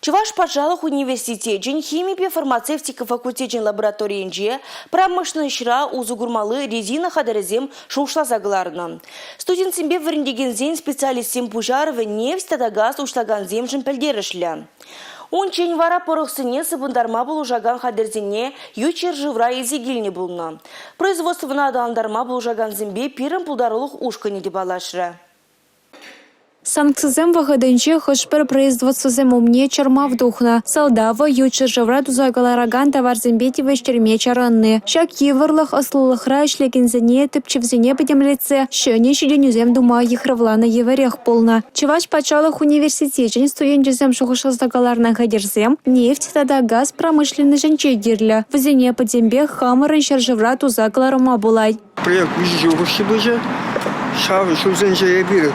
Чӑваш патшалӑх университечӗн химипе фармацевтика факультечӗн лабораторийӗнче промышленноҫра усӑ курмалли резина хатӗрӗсем шухӑшласа кӑларнӑ. Студентсемпе вӗрентекенсен специалистсен пуҫарӑвӗ нефть тата газ уҫлакансемшӗн пӗлтерӗшлӗ. Унччен вара пӑрӑхсене сыпӑнтарма пулӑшакан хатӗрсене ют ҫӗршывра илсе килнӗ пулнӑ. Производствӑна аталантарма пулӑшакансемпе пирӗн пултарулӑх ушкӑнӗ те паллашрӗ. Санкцисем вӑхӑтӗнче хӑш-пӗр производствӑсем умне чӑрмав тухнӑ. Сӑлтавӗ – ют ҫӗршывра туса кӑларакан таварсемпе тивӗҫтерме чарӑнни. Ҫак йывӑрлӑх ӑслӑлӑхра ӗҫлекенсене тӗпчевсене пӗтӗмлетсе ҫӗнӗ ҫитӗнӳсем тума йыхравланӑ евӗрех пулнӑ. Чӑваш патшалӑх университечӗн студенчӗсем шухӑшласа кӑларнӑ хатӗрсем нефть тата газ промышленноҫӗнче кирлӗ. Вӗсене пӗтӗмпех хамӑрӑн ҫӗршывра туса кӑларма пулать. Проект виҫӗ ҫул хушши пычӗ. Ҫав ҫулсенче эпир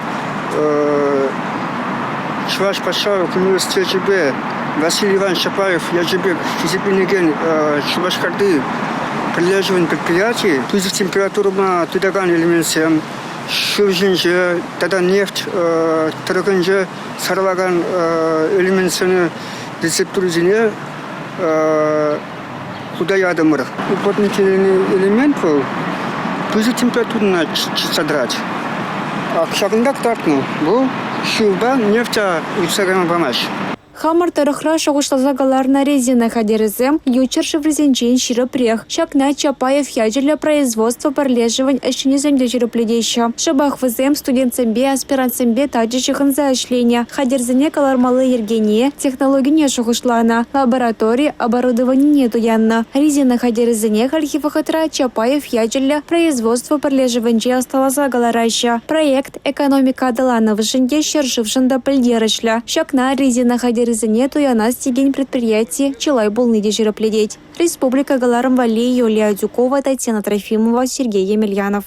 Чӑваш патшалӑх университечӗпе Василий Иванович Чапаев ячӗпе хисепленекен Шупашкарти пӗрлешӗвӗн предприятийӗ пысӑк температурӑпа тытакан элементсем, шыв ҫинче тата нефть тӑрӑхӗнче сарӑлакан элементсене рецептурисене хута ятӑмӑр. Уплотнительный элемент вӑл пысӑк температурӑна чӑтса тӑрать. Ҫакӑнта кӑтартнӑ, вӑл шывпа нефть юхса кайма памасть. Хамӑр тӑрӑхра шухӑшласа кӑларнӑ резина хатӗрӗсем ют ҫӗршыврисенчен ҫирӗпрех. Ҫакна Чапаев ячӗллӗ производство пӗрлешӗвӗн ӗҫченӗсем те ҫирӗплетеҫҫӗ. Шӑпах вӗсем студентсемпе, аспирантсемпе тачӑ ҫыхӑнса ӗҫленӗ. Хатӗрсене кӑлармалли йӗркене, технологине шухӑшланӑ, лаборатори оборудованине туяннӑ. Резина хатӗрӗсене хальхи вӑхӑтра Чапаев ячӗллӗ производство пӗрлешӗвӗнче ӑсталаса кӑлараҫҫӗ. Проект экономика аталанӑвӗшӗн те, ҫӗршывшӑн та пӗлтерӗшлӗ. Ҫакна резина хатӗрӗсене туянас текен предприяти чылай пулни те ҫирӗплетет. Республика кӑларӑм валли Юлия Адюкова, Татьяна Трофимова, Сергей Емельянов.